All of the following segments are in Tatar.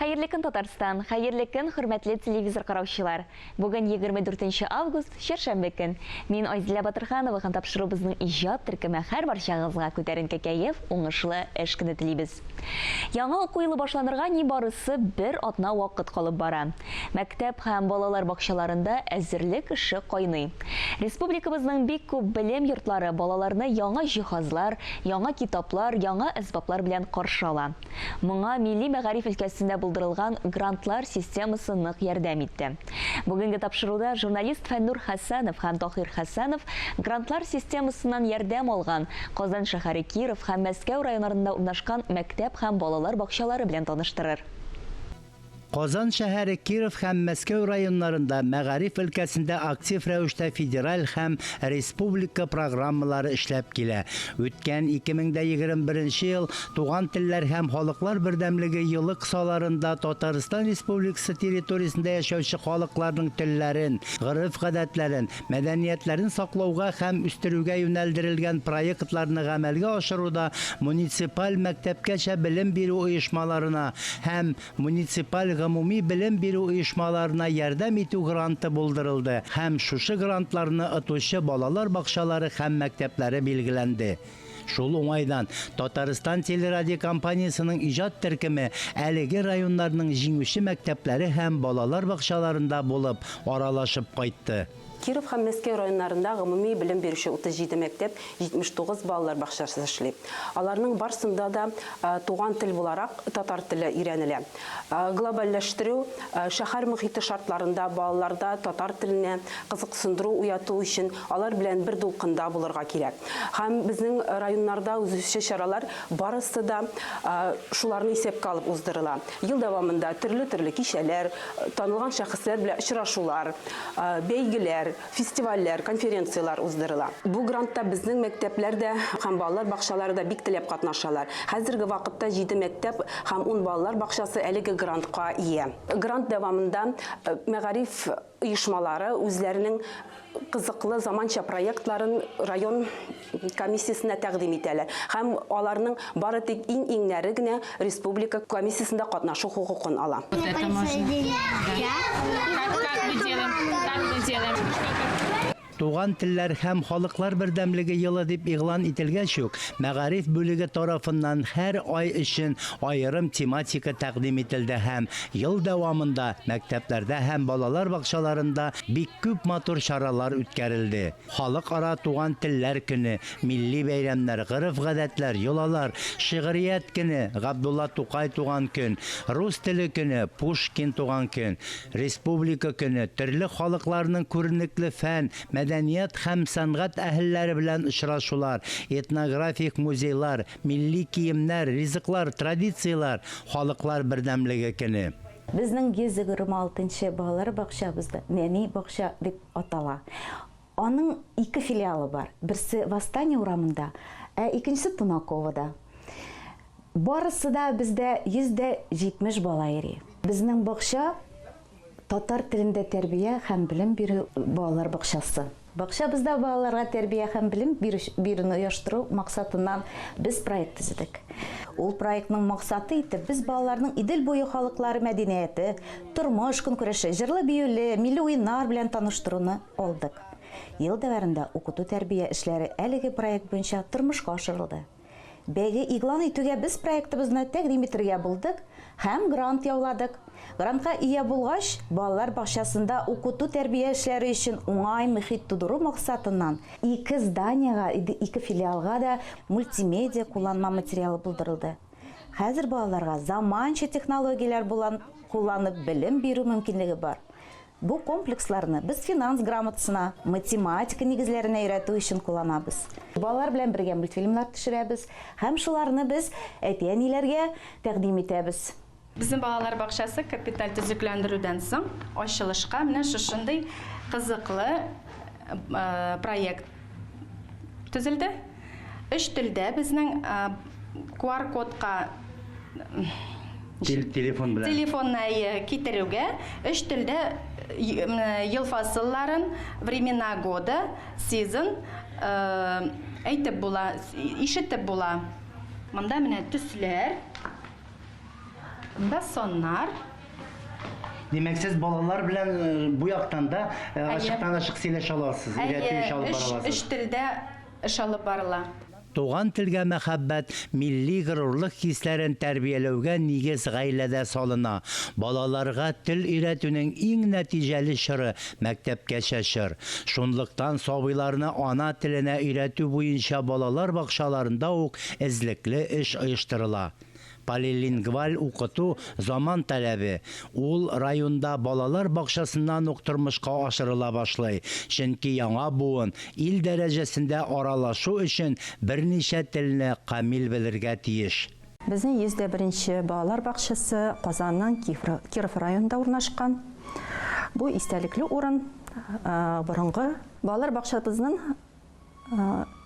Хәерле көн, Татарстан! Хәерле көн, хөрмәтле телевизор караучылар! Бүген 24 август, чәршәмбе көн. Мин Айзилә Батырханова һәм тапшыруыбызның иҗат төркеме һәрбарчагызга күтәренке кәеф, уңышлы эш көне телибез. Яңа уку елы башланырга нибарысы бер атна вакыт калып бара. Мәктәп һәм балалар бакчаларында әзерлек эше кайный. Республикабызның бик күп белем йортлары балаларны яңа җиһазлар, яңа китаплар, яңа әсбаплар белән каршы ала. Моңа милли мәгариф өлкәсендә булдырылган грантлар системасы нык ярдәм итте. Бүгенге тапшыруда журналист Фәннур Хәсәнов һәм Таһир Хәсәнов грантлар системасыннан ярдәм алган Казан шәһәре Киров һәм Мәскәү районнарында урнашкан мәктәп һәм балалар бакчалары белән таныштырыр. Казан шәһәре Киров һәм Мәскәү районнарында мәгариф өлкәсендә актив рәвештә федераль һәм республика программалары эшләп килә. Үткән 2021 ел Туган телләр һәм халыклар бердәмлеге елы кысаларында Татарстан Республикасы территориясендә яшәүче халыкларның телләрен, гореф-гадәтләрен, мәдәниятләрен саклауга һәм үстерүгә юнәлдерелгән проектларны гамәлгә ашыруда муниципаль мәктәпкәчә белем бирү оешмаларына һәм Муниципаль гомуми белем бирү оешмаларына ярдәм итү гранты булдырылды һәм шушы грантларны отучы балалар бакчалары һәм мәктәпләре билгеләнде. Шул уңайдан Татарстан телерадиокомпаниясенең иҗат төркеме әлеге районнарның җиңүче мәктәпләре һәм балалар бакчаларында булып, аралашып кайтты. Киров һәм Мәскәү районнарында гомуми белем бирүче 37 мәктәп, 79 балалар бакчасы эшли. Аларның барсында да туган тел буларак татар теле өйрәнелә. Глобальләштерү, шәһәр мохите шартларында балаларда татар теленә кызыксындыру уяту өчен алар белән бер дулкында булырга кирәк. Һәм безнең районнарда узучы чаралар барысы да шуларны исәпкә алып уздырыла. Ел дәвамында төрле-төрле кичәләр, танылган шәхесләр белән очрашулар, бәйгеләр, фестивальләр, конференцияләр уздырыла. Бу грантта безнең мәктәпләр дә һәм балалар бакчалары да бик теләп катнашалар. Хәзерге вакытта җиде мәктәп һәм ун балалар бакчасы әлеге грантка ия. Грант дәвамында мәгариф оешмалары үзләренең кызыклы заманча проектларын район комиссиясенә тәкъдим итәләр һәм аларның бары тик иң-иңнәре генә республика комиссиясендә катнашу хокукын ала. Вот это можно. Как, как мы делаем? Как мы делаем? Туган телләр һәм халыклар бердәмлеге елы дип игълан ителгәч үк, мәгариф бүлеге тарафыннан һәр ай өчен аерым тематика тәкъдим ителде һәм ел дәвамында мәктәпләрдә һәм балалар бакчаларында бик күп матур чаралар үткәрелде. Халыкара туган телләр көне, милли бәйрәмнәр, гореф-гадәтләр, йолалар, шигърият көне, Габдулла Тукай туган көн, рус теле көне, Пушкин туган көн, Республика көне, төрле халыкларның күренекле фән, мәдәният һәм сәнгать әһелләре белән очрашулар, этнографик музейлар, милли киемнәр, ризыклар, традицияләр, халыклар бердәмлеге көне. Безнең 126 нчы балалар бакчабызда Нәни бакча дип атала. Аның ике филиалы бар. Берсе Восстание урамында, ә икенчесе Тунаковода. Барысы да бездә 170 бала йөри. Безнең бакча татар телендә тәрбия һәм белем бирү балалар бакчасы. Бакчабызда балаларга тәрбия һәм белем бирүне оештыру максатыннан без проект төзедек. Ул проектның максаты итеп без балаларның Идел буе халыклары мәдәнияте, тормыш көнкүреше, җырлы-биюле, милли уеннар белән таныштыруны алдык. Ел дәварында укыту-тәрбия эшләре әлеге проект буенча тормышка ашырылды. Бәйге игълан итүгә без проектыбызны тәкъдим итергә булдык һәм грант яуладык. Грантка ия булгач, балалар бакчасында укыту-тәрбия эшләре өчен уңай мөхит тудыру максатыннан ике зданиегә, ике филиалга да мультимедиа кулланма материалы булдырылды. Хәзер балаларга заманча технологияләр кулланып белем бирү мөмкинлеге бар. Бу комплексларны без финанс грамотасына, математика нигезләренә өйрәтү өчен кулланабыз. Балалар белән бергә мультфильмнар төшерәбез һәм шуларны без әти-әниләргә тәкъдим итәбез. Безнең балалар бакчасы капиталь төзекләндерүдән соң ачылышка менә шушындый кызыклы проект төзелде. Өч телдә безнең QR-кодка Телефон белән. Телефонны әйе, китерүгә өч телдә ел фасылларын, времена года, сезон әйтеп була, ишетеп була. Монда менә төсләр. Монда саннар. Димәк, сез балалар белән э, бу яктан да э, ачыктан-ачык сөйләшә аласыз, өйрәтү эш алып бара аласыз. Өч телдә эш алып барыла. Туган телгә мәхәббәт, милли горурлык хисләрен тәрбияләүгә нигез гаиләдә салына. Балаларга тел өйрәтүнең иң нәтиҗәле чоры, мәктәпкәчә чор. Шунлыктан сабыйларны ана теленә өйрәтү буенча балалар бакчаларында ук эзлекле эш оештырыла. Полилингваль укыту, заман таләбе. Ул районда балалар бакчасыннан ук тормышка ашырыла башлый, чөнки яңа буын ил дәрәҗәсендә аралашу өчен берничә телне камил белергә тиеш. Безнең 101 нче балалар бакчасы Казанның Киров районында урнашкан. Бу истәлекле урын, борынгы балалар бакчабызның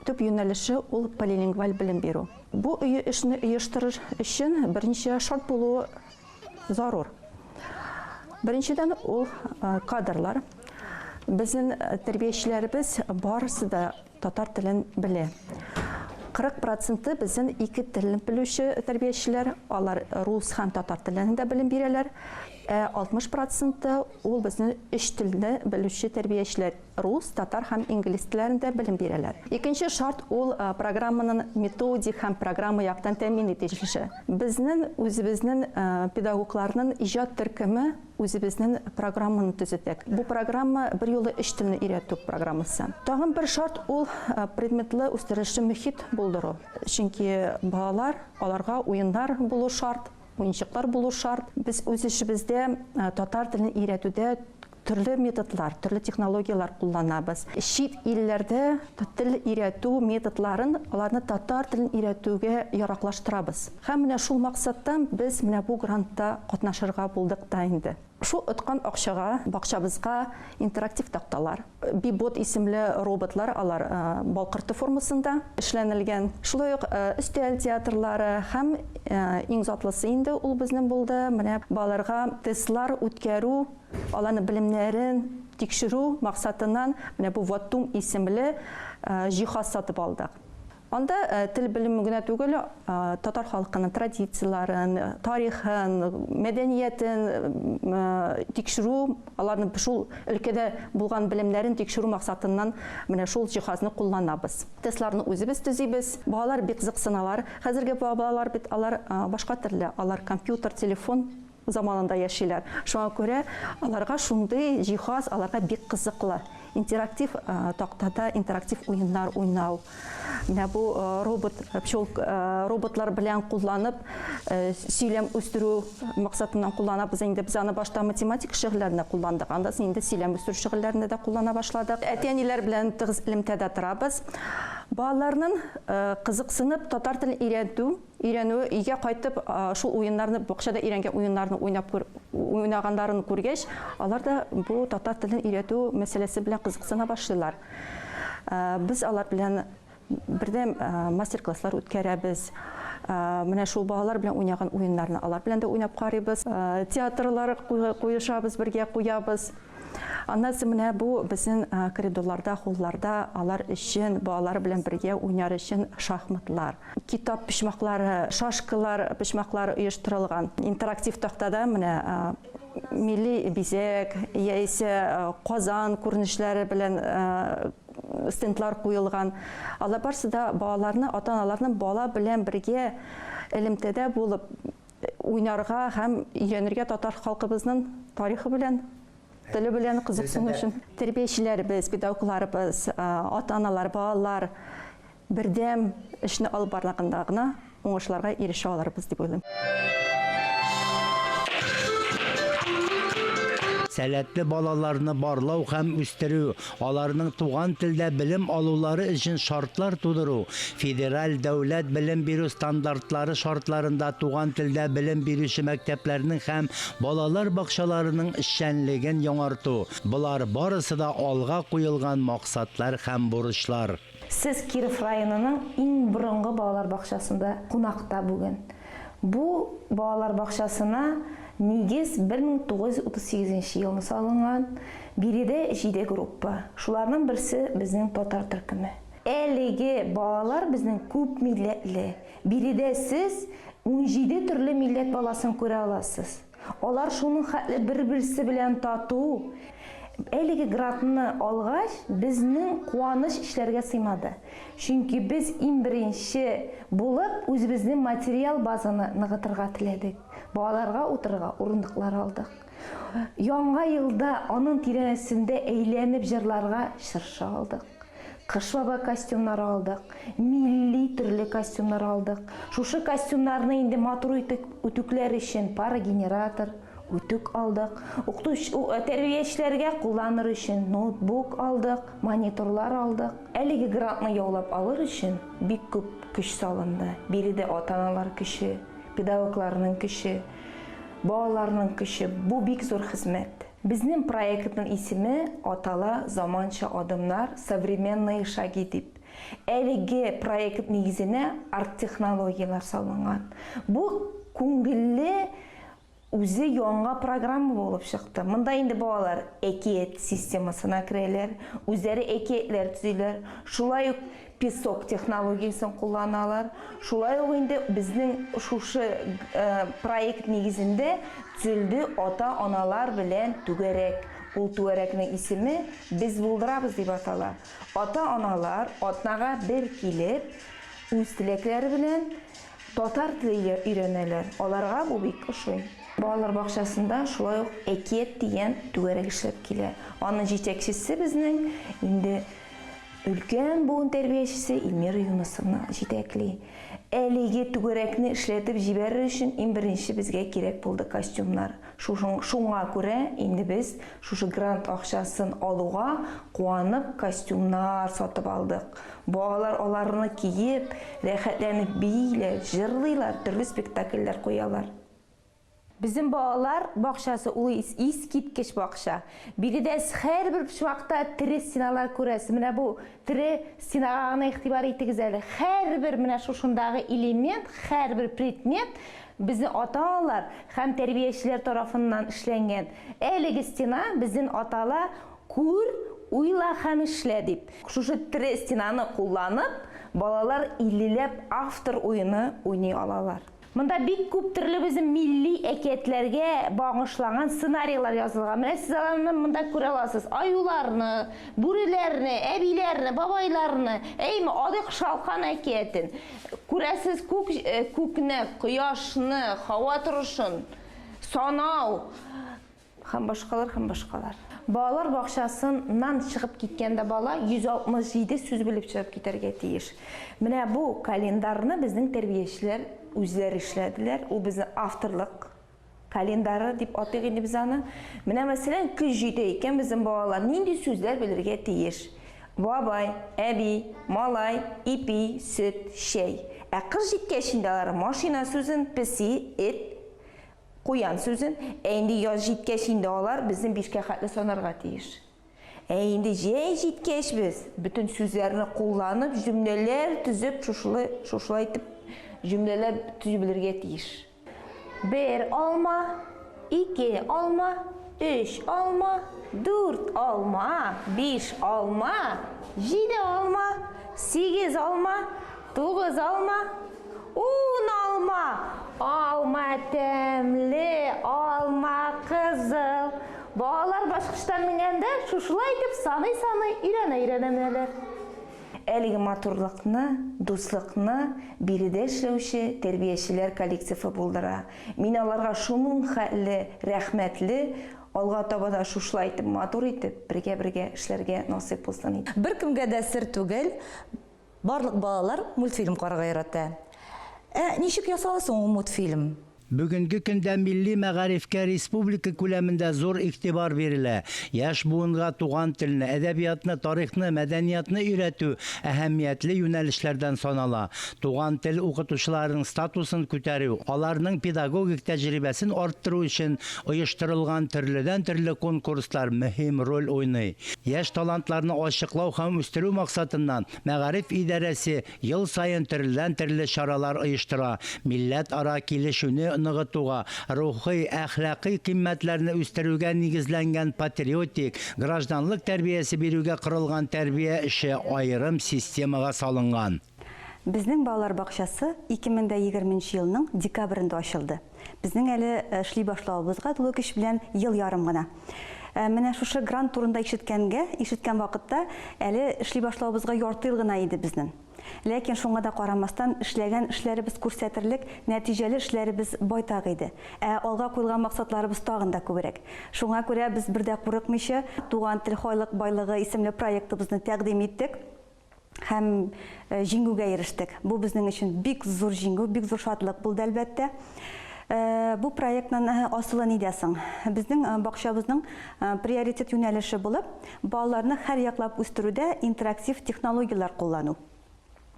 Төп юнәлеше ул полилингваль белем бирү. Бу эшне оештырыр өчен берничә шарт булуы зарур. Беренчедән, ул кадрлар. Безнең тәрбиячеләребез барысы да татар телен белә. 40 проценты безнең ике телне белүче тәрбиячеләр, алар рус һәм татар телләрендә белем бирәләр. Ә 60 проценты ул безнең өч телне белүче тәрбиячеләр. Рус, татар һәм инглиз телләрендә белем бирәләр. Икенче шарт ул программаның методик һәм программа яктан тәэмин ителеше. Безнең үзебезнең педагогларның иҗат төркеме үзебезнең программаны төзедек. Бу программа берьюлы өч телне өйрәтү программасы. Тагын бер шарт ул предметлы үстерешле мөхит булдыру. Чөнки балалар, аларга уеннар булу шарт. Уенчыклар булу шарт. Без үз эшебездә татар телен өйрәтүдә төрле методлар, төрле технологияләр кулланабыз. Чит илләрдә тел өйрәтү методларын, аларны татар телен өйрәтүгә яраклаштырабыз. Һәм менә шул максаттан без менә бу грантта катнашырга булдык та инде. Шул откан акчага бакчабызга интерактив такталар, Бибот исемле роботлар, алар бал корты формасында эшләнелгән. Шулай ук өстәл театрлары һәм иң затлысы инде ул безнең булды, менә балаларга тестлар үткәрү, аларның белемнәрен тикшерү максатыннан менә бу Ваттум исемле җиһаз сатып алдык. Анда тел белеме генә түгел, татар халкының традицияләрен, тарихын, мәдәниятен тикшерү, аларның шул өлкәдә булган белемнәрен тикшерү максатыннан менә шул җиһазны кулланабыз. Тестларны үзебез төзибез. Балалар бик кызыксыналар. Хәзерге балалар бит алар башка төрле, алар компьютер, телефон заманында яшиләр. Шуңа күрә аларга шундый җиһаз аларга бик кызыклы. Интерактив тактада интерактив уеннар уйнау. Менә бу робот, пчел роботлар белән кулланып сөйләм үстерү максатыннан кулланабыз инде. Без аны башта математика шөгыльләрендә кулландык, аннан соң инде сөйләм үстерү шөгыльләрендә дә куллана башладык. Әти-әниләр белән тыгыз элемтәдә торабыз. Балаларның кызыксынып татар телен өйрәтү Өйрәнүе, өйгә кайтып, шул уеннарны, бакчада өйрәнгән уеннарны уйнап күр, уйнаганнарын күргәч, алар да бу татар телен өйрәтү мәсьәләсе белән кызыксына башлыйлар. Без алар белән бердәм мастер-класслар үткәрәбез. Менә шул балалар белән уйнаган уеннарны алар белән дә уйнап карыйбыз. Театрлар куешабыз, бергә куябыз. Аннан соң менә бу безнең коридорларда, холларда алар өчен, балалар белән бергә уйнар өчен шахматлар, китап почмаклары, шашкалар почмаклары оештырылган. Интерактив тактада менә милли бизәк яисә Казан күренешләре белән стендлар куелган. Алар барысы да балаларны, ата-аналарны бала белән бергә элемтәдә булып, Уйнарга һәм өйрәнергә татар халкыбызның тарихы белән, теле белән кызыксыну өчен. Тәрбиячеләребез, педагогларыбыз, ата-аналар, балалар бердәм эшне алып барганда гына уңышларга ирешә алырбыз дип уйлыйм. Сәләтле балаларны барлау һәм үстерү, аларның туган телдә белем алулары өчен шартлар тудыру, федераль дәүләт белем бирү стандартлары шартларында туган телдә белем бирүче мәктәпләрнең һәм балалар бакчаларының эшчәнлеген яңарту, болар барысы да алга куелган максатлар һәм бурычлар. Сез Киров районының иң борынгы балалар бакчасында кунакта бүген. Бу балалар бакчасына нигез 1938 нче елны салынган. Биредә җиде группа. Шуларның берсе безнең татар төркеме. Әлеге балалар безнең күп милләтле. Биредә сез 17 төрле милләт баласын күрә аласыз. Алар шуның хәтле бер-берсе белән тату. Әлеге грантны алгач, безнең куаныч эчләргә сыймады. Чөнки без иң беренче булып үзебезнең материал базаны ныгытырга теләдек. Балаларга утырырга урындыклар алдык. Яңа елда аның тирәсендә әйләнеп җырларга чыршы алдык. Кыш бабай костюмнары алдык, милли төрле костюмнар алдык. Шушы костюмнарны инде матур итеп үтүкләр өчен парогенератор, үтүк алдык. Укытучы, тәрбиячеләргә кулланыр өчен ноутбук алдык, мониторлар алдык. Әлеге грантны яулап алыр өчен бик күп көч салынды. Биредә ата-аналар көче, педагогларның көче, балаларның көче. Бу бик зур хезмәт. Безнең проектның исеме атала Заманча адымнар, Современные шаги дип. Әлеге проект нигезенә арт-технологияләр салынган. Бу күңелле үзе яңа программа булып чыкты. Монда инде балалар әкият системасына керәләр, үзләре әкиятләр төзиләр. Шулай ук песок технологиясен кулланалар. Шулай ук инде безнең шушы проект нигезендә төзелде ата-аналар белән түгәрәк. Ул түгәрәкнең исеме Без булдырабыз дип атала. Ата-аналар атнага бер килеп, үз теләкләре белән татар теле өйрәнәләр. Аларга бу бик ошый. Балалар бакчасында шулай ук Әкият дигән түгәрәк эшләп килә. Аның җитәкчесе безнең инде өлкән буын тәрбиячесе Эльмира Юнысовна җитәкли. Әлеге түгәрәкне эшләтеп җибәрер өчен иң беренче безгә кирәк булды костюмнар. Шуңа күрә инде без шушы грант акчасын алуга куанып костюмнар сатып алдык. Балалар аларны киеп, рәхәтләнеп бииләр, җырлыйлар, төрле спектакльләр куялар. Безнең балалар бакчасы ул искиткеч бакча. Биредә һәрбер почмакта тере стеналар күрәсез. Менә бу тере стенага гына игътибар итегез әле. Һәрбер менә шушындагы элемент, һәрбер предмет безнең ата-аналар һәм тәрбиячеләр тарафыннан эшләнгән. Әлеге стена безнең атала күр, уйла һәм эшлә дип. Шушы тере стенаны кулланып, балалар иллеләп автор уены уйный алалар. Монда бик күп төрле безнең милли әкиятләргә багышланган сценарийлар язылган. Менә сез аларны монда күрә аласыз. Аюларны, бүреләрне, әбиләрне, бабайларны, әйме, Адык шалкан әкиятен. Күрәсез күк, күкне, кояшны, һава торышын, санау һәм башкалар, һәм башкалар. Балалар бакчасыннан чыгып киткәндә бала 167 сүз белеп чыгып китәргә тиеш. Менә бу календарны безнең тәрбиячеләр үзләре эшләделәр. Ул безнең авторлык календары дип атыйк инде без аны. Менә мәсәлән, көз җитә икән, безнең балалар нинди сүзләр белергә тиеш? Бабай, әби, малай, ипи, сөт, чәй. Ә кыш җиткәч инде алар машина сүзен, песи, эт, куян сүзен, ә инде яз җиткәч инде алар безнең бишкә хәтле санарга тиеш. Ә инде җәй җиткәч без бөтен сүзләрне кулланып, җөмләләр төзеп, шушылай, шушылай итеп җөмләләр төзи белергә тиеш. Бер алма, ике алма, өч алма, дүрт алма, биш алма, җиде алма, сигез алма, тугыз алма, ун алма. Алма тәмле, алма кызыл. Балалар баскычтан менгәндә шушылай итеп саный-саный өйрәнә-өйрәнә менәләр. Әлеге матурлыкны, дуслыкны биредә эшләүче тәрбиячеләр коллективы булдыра. Мин аларга шуның хәтле рәхмәтле, алга таба да шушылай итеп матур итеп бергә-бергә эшләргә насыйп булсын иде. Беркемгә дә сер түгел, барлык балалар мультфильм карарга ярата. Ә ничек ясала соң ул мультфильм? Бүгенге көндә милли мәгарифкә республика күләмендә зур игътибар бирелә. Яшь буынга туган телне, әдәбиятны, тарихны, мәдәниятны өйрәтү әһәмиятле юнәлешләрдән санала. Туган тел укытучыларының статусын күтәрү, аларның педагогик тәҗрибәсен арттыру өчен оештырылган төрледән-төрле конкурслар мөһим роль уйный. Яшь талантларны ачыклау һәм үстерү максатыннан мәгариф идарәсе Ел саен төрледән-төрле чаралар оештыра, милләтара килешүне ныгытуга, рухый, әхлакый кыйммәтләрне үстерүгә нигезләнгән патриотик, гражданлык тәрбиясе бирүгә корылган тәрбия эше аерым системага салынган. Безнең балалар бакчасы 2020 нче елның декабрендә ачылды. Безнең әле эшли башлавыбызга тулы көч белән ел ярым гына. Менә шушы грант турында ишеткәнгә, ишеткән вакытта әле эшли башлавыбызга ярты ел гына иде безнең. Ләкин шуңа да карамастан, эшләгән эшләребез күрсәтерлек, нәтиҗәле эшләребез байтак иде. Ә алга куелган максатларыбыз тагын да күбрәк. Шуңа күрә без бер дә курыкмыйча, Туган тел хайлык байлыгы исемле проектыбызны тәкъдим иттек һәм җиңүгә ирештек. Бу безнең өчен бик зур җиңү, бик зур шатлык булды, әлбәттә. Бу проектның асылы нидә соң? Безнең бакчабызның приоритет юнәлеше булып, балаларны һәрьяклап үстерүдә интерактив технологияләр куллану.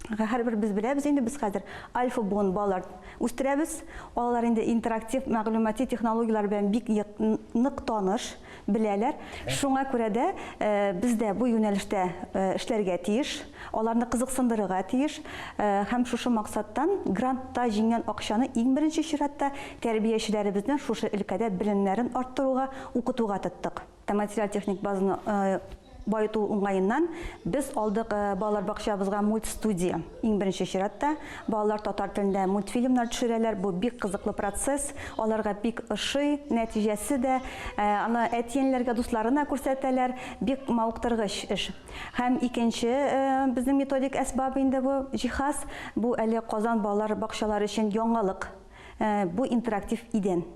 Һәрбер без беләбез инде, без хәзер альфа буын балалар үстерәбез. Алар инде интерактив мәгълүмати технологияләр белән бик нык таныш, беләләр. Шуңа күрә дә без дә бу юнәлештә эшләргә тиеш, аларны кызыксындырырга тиеш. Һәм шушы максаттан грантта җиңгән акчаны иң беренче чиратта тәрбиячеләребезнең шушы өлкәдә белемнәрен арттыруга, укытуга тоттык. Материаль-техник базаны баету уңаеннан без алдык балалар бакчабызга мультстудия. Иң беренче чиратта балалар татар телендә мультфильмнар төшерәләр. Бу бик кызыклы процесс, аларга бик ошый, нәтиҗәсе дә, аны әти-әниләргә, дусларына күрсәтәләр. Бик мавыктыргыч эш. Һәм икенче безнең методик әсбап инде бу җиһаз. Бу әле Казан балалар бакчалары өчен яңалык. Бу интерактив идән.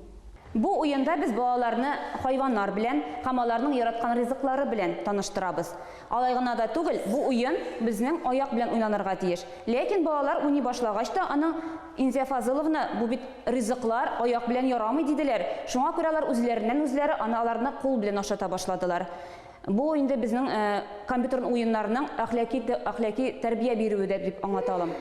Бу уенда без балаларны хайваннар белән һәм аларның яраткан ризыклары белән таныштырабыз. Алай гына да түгел, бу уен безнең аяк белән уйнанырга тиеш. Ләкин балалар уйный башлагач та аның Инзия Фазыловна, бу бит ризыклар, аяк белән ярамый, диделәр. Шуңа күрә алар үзләреннән-үзләре аны аларны кул белән ашата башладылар. Бу инде безнең компьютер уеннарының әхлаки әхлаки тәрбия бирүе дә дип аңлата алам.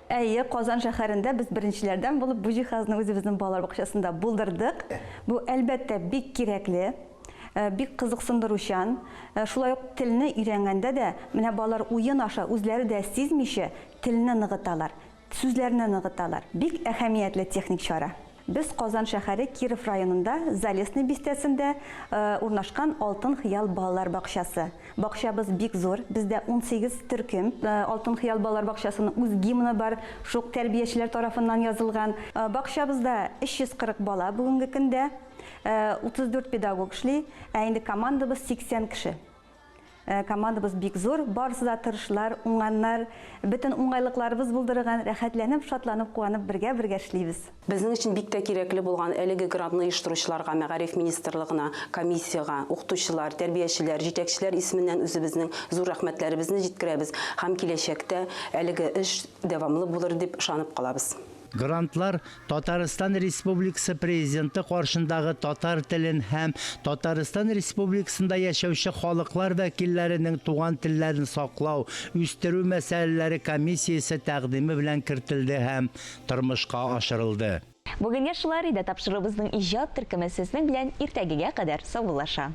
Әйе, Казан шәһәрендә без беренчеләрдән булып бу җиһазны үзебезнең балалар бакчасында булдырдык. Бу, әлбәттә, бик кирәкле, бик кызыксындыручан. Шулай ук телне өйрәнгәндә дә, менә балалар уен аша үзләре дә сизмичә телне ныгыталар. Сүзләрне ныгыталар. Бик әһәмиятле техник чара. Без Казан шәһәре Киров районында Залесный бистәсендә урнашкан Алтын хыял балалар бакчасы. Бакчабыз бик зур, бездә 18 төркем. Алтын хыял балалар бакчасының үз гимны бар, шул ук тәрбиячеләр тарафыннан язылган. Бакчабызда 340 бала бүгенге көндә, 34 педагог эшли, ә инде командабыз 80 кеше. Командабыз бик зур, барысы да тырышлар, уңганнар, бөтен уңайлыкларыбыз булдырылган, рәхәтләнеп, шатланып, куанып бергә-бергә эшлибез. Безнең өчен бик тә кирәкле булган әлеге грантны оештыручыларга, мәгариф министрлыгына, комиссиягә, укытучылар, тәрбиячеләр, җитәкчеләр исеменнән үзебезнең зур рәхмәтләребезне җиткерәбез һәм киләчәктә әлеге эш дәвамлы булыр дип ышанып калабыз. Грантлар Татарстан Республикасы Президенты каршындагы татар телен һәм Татарстан Республикасында яшәүче халыклар вәкилләренең туган телләрен саклау, үстерү мәсьәләләре комиссиясе тәкъдиме белән кертелде һәм тормышка ашырылды. Бүгенгә шулар иде, тапшыруыбызның иҗат төркеме сезнең белән иртәгегә кадәр саубуллаша.